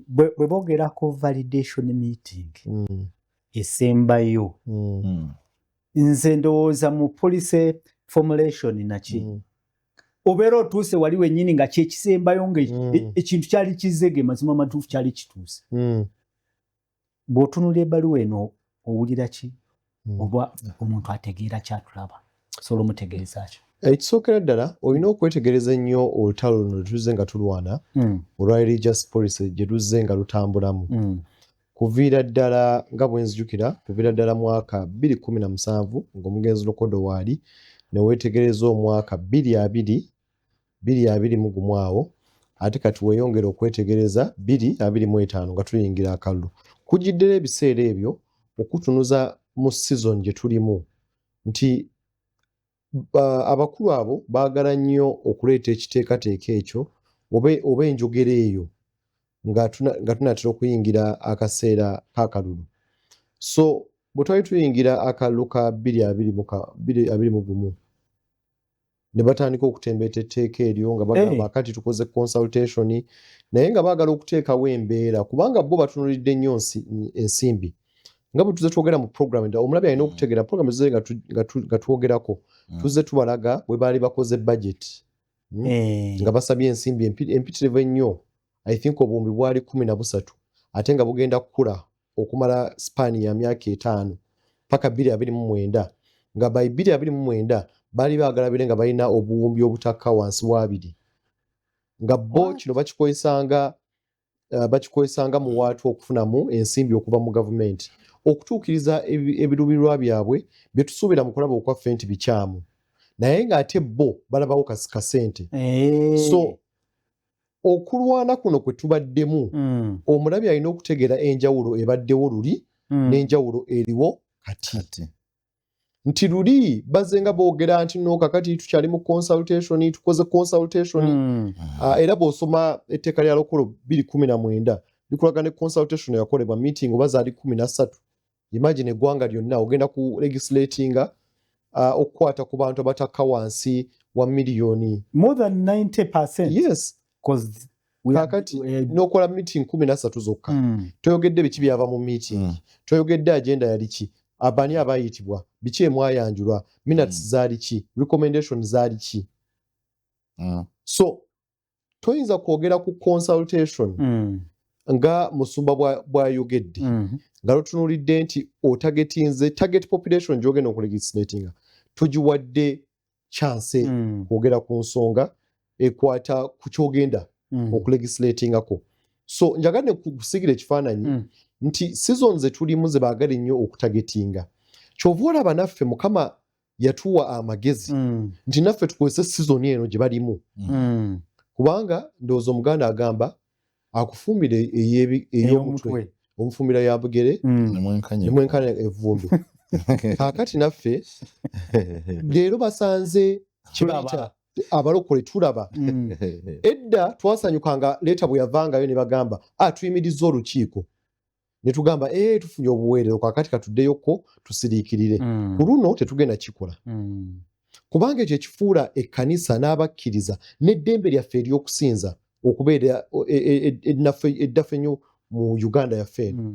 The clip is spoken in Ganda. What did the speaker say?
Bwe boogera ku validation meeting esembayo, nze ndowooza mu policy formulation naki, obeera otuuse wali wennyini nga kyekisembayo, nga ekintu kyali kizege, mazima matuufu kyali kituuse. Bw'otunula ebbaluwa eno, owulira ki? Oba omuntu ategeera kyatulaba, osobola omutegeeza ki? Ekisookera ddala, olina okwetegereza ennyo olutalo luno lwe tuzze nga tulwana olwa religious policy, gye luzze nga lutambulamu kuviira ddala, nga bwe nzijukira, kuviira ddala mwaka 2017 ng'omugenzi Lokodo waali, ne weetegereza omwaka 2020, 2021 awo, ate kati weeyongera okwetegereza 2025 nga tuyingira akalulu. Kugiddera ebiseera ebyo okutunuza mu season gye tulimu nti abakulu abo baagala nnyo okuleeta ekiteekateeka ekyo oba enjogera eyo nga tunaatera okuyingira akaseera k'akalulu. So bwe twali tuyingira akalulu ka 2021, ne batandika okutembeeta etteeka eryo nga bagamba, "Kati tukoze consultation," naye nga baagala okuteekawo embeera, kubanga bo batunuulidde nnyo ensimbi, nga bwe tuze twogera mu program endala. Omulabi alina okutegeera program ezize nga twogerako, tuzze tubalaga bwe baali bakoze budget, nga basabye ensimbi empitirivu ennyo. I think obuwumbi bwali 13, ate nga bugenda kukula okumala span ya myaka 5 paka 2029, nga by 2029 baali baagala bire nga balina obuwumbi obutakka wansi wa 2, nga bo kino bakikozesanga muwaatu okufunamu ensimbi okuva mu gavumenti okutuukiriza ebiruubirirwa byabwe, bye tusuubira mu kulaba okwaffe nti bikyamu, naye ng'ate bo balabawo kasente. So okulwana kuno kwe tubaddemu, omulabi alina okutegeera enjawulo ebaddewo luli n'enjawulo eriwo kati, Kati. nti luli bazze nga boogera nti, "No, kakati tukyali mu consultation, tukoze consultation." Era bw'osoma etteeka lya Lokolo 2019, likulaga ne consultation yakolebwa, meeting oba zaali 13. Imagine eggwanga lyonna ogenda ku legislatinga okukwata ku bantu abatakka wansi wa miliyoni More than 90%. Yes. 'Cause we are- Kaakati n'okola meeting 13 zokka, toyogedde biki byava mu meeting, toyogedde agenda yali ki, abani abayitibwa, biki emwayanjulwa, minutes zaali ki, recommendation zaali ki. So toyinza kwogera ku consultation nga musumba bw'ayogedde nga lotunuulidde nti otargetinze target population gy'ogenda okulegislatinga, togiwadde chance kwogera ku nsonga ekwata ku kyogenda okulegislatingako. So njagadde kusigira ekifaananyi nti season ze tulimu ze baagala ennyo okutargetinga. Kyova olaba naffe Mukama yatuwa amagezi nti naffe tukozese season eno gye balimu, kubanga ndowooza Omuganda agamba, akufumbira ey'omutwe ey'omutwe omufumbira ya bugere Nemwenkanya. Nemwenkanya evvumbi. Kaakati naffe leero basanze Tulaba. kibayita abalokole tulaba. Edda twasanyukanga leeta bwe yavangayo ne bagamba, "Ah, tuyimirizza olukiiko," ne tugamba, "E, tufunye obuweerero, kaakati katuddeyokko tusiriikirire." Ku luno tetugenda kikola, kubanga ekyo ekifuula ekkanisa n'abakkiriza n'eddembe lyaffe ery'okusinza okubeera eddaffe ennyo mu Uganda yaffe eno.